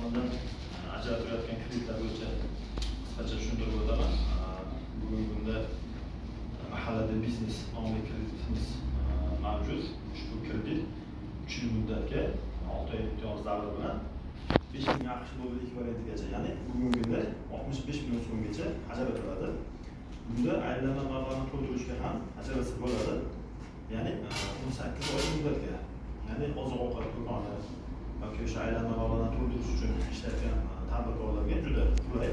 tomonidan ajratilayotgan kreditlar bo'yicha qisqacha tushuntirib o'taman. Bugungi kunda "Mahallada biznes" nomli kreditimiz mavjud. Ushbu kredit 3 yil muddatga, 6 oy imtiyoz davri bilan 5000 AQSh dollari ekvivalentigacha, ya'ni bugungi kunda 65 million so'mgacha ajratiladi. Bunda aylanma mablag'ni to'ldirishga ham ajratsa bo'ladi. Ya'ni 18 oy muddatga. Ya'ni oziq ovqat do'koni yoki o'sha aylanma mablag'ni to'ldirish uchun ishlayotgan tadbirkorlarga juda qulay.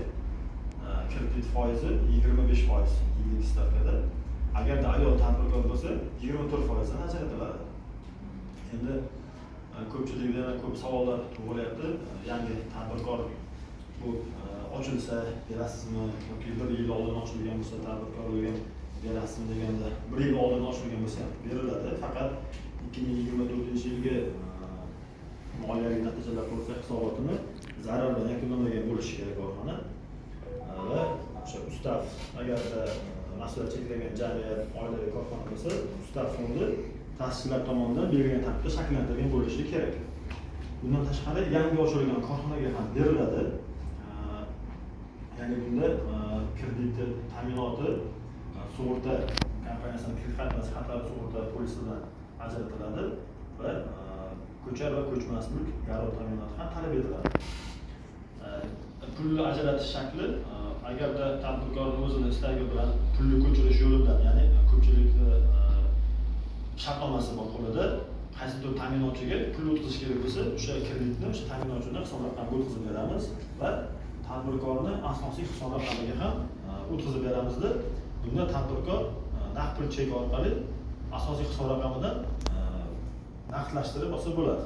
Kredit foizi 25% yillik stavkada. Agarda ayol tadbirkor bo'lsa, 24 foizdan ajratiladi. Endi ko'pchilikda yana ko'p savollar tug'ilyapti. Yangi tadbirkor bu ochilsa berasizmi yoki bir yil oldin ochilgan bo'lsa tadbirkorligi berasizmi deganda, bir yil oldin ochilgan bo'lsa ham beriladi. Faqat 2024-yilgi moliyaviy natijalar to'g'risida hisobotini zarar bilan yakunlamagan bo'lishi kerak korxona. Va o'sha ustav, agarda mas'uliyat cheklangan jamiyat, oilaviy korxona bo'lsa, ustav fondi ta'sischilar tomonidan belgilangan tartibda shakllantirilgan bo'lishi kerak. Bundan tashqari, yangi ochilgan korxonaga ham beriladi. Ya'ni bunda kredit ta'minoti sug'urta kompaniyasining kredit qaytmas xatar sug'urta polisidan ajratiladi va ko'char va ko'chmas mulk garov ta'minoti ham talab etiladi. Pulni ajratish shakli, agarda tadbirkorni o'zini istagi bilan pulni ko'chirish yo'li bilan, ya'ni ko'pchilikni shartnomasi bor qo'lida, qaysidir ta'minotchiga pul o'tkazish kerak bo'lsa, o'sha kreditni o'sha ta'minotchini hisob raqamiga o'tkazib beramiz va tadbirkorni asosiy hisob raqamiga ham o'tkazib beramizda, bunda tadbirkor naqd pul cheki orqali asosiy hisob raqamidan naqdlashtirib olsa bo'ladi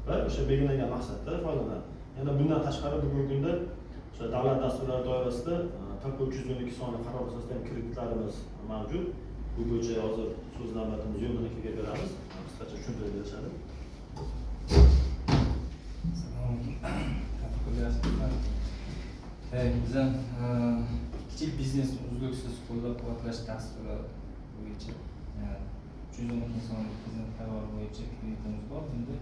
va o'sha belgilangan maqsadda foydalanadi. Yana bundan tashqari, bugungi kunda o'sha davlat dasturlari doirasida PP 312 sonli qaror asosida ham kreditlarimiz mavjud. Bu bo'yicha hozir so'z navbatimiz Yo'lin akaga beramiz, qisqacha tushuntirib berishadi. Assalomu alaykum. Так, biza kichik biznesni uzluksiz qo'llab-quvvatlash dasturi bo'yicha 312 sonli prezident qarori bo'yicha kreditimiz bor. Bunda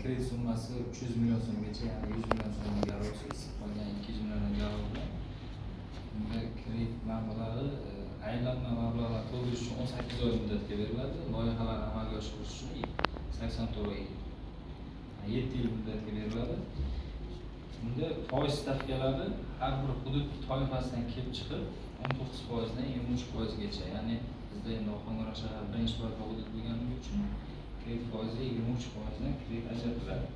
kredit summasi 300 million so'mgacha, ya'ni 100 million so'm garovsiz, qolgan 200 million garov bilan. Bunda kredit mablag'i aylanma mablag'lar to'ldirish uchun 18 oy muddatga beriladi. Loyihalarni amalga oshirish uchun 84 oy, 7 yil muddatga beriladi. Bunda foiz stavkalari har bir hudud toifasidan kelib chiqib 19 foizdan 23 foizgacha, ya'ni bizda endi Ohangaron shahri birinchi toifa hudud bo'lganligi uchun kredit foizi 23 foizdan kredit ajratiladi.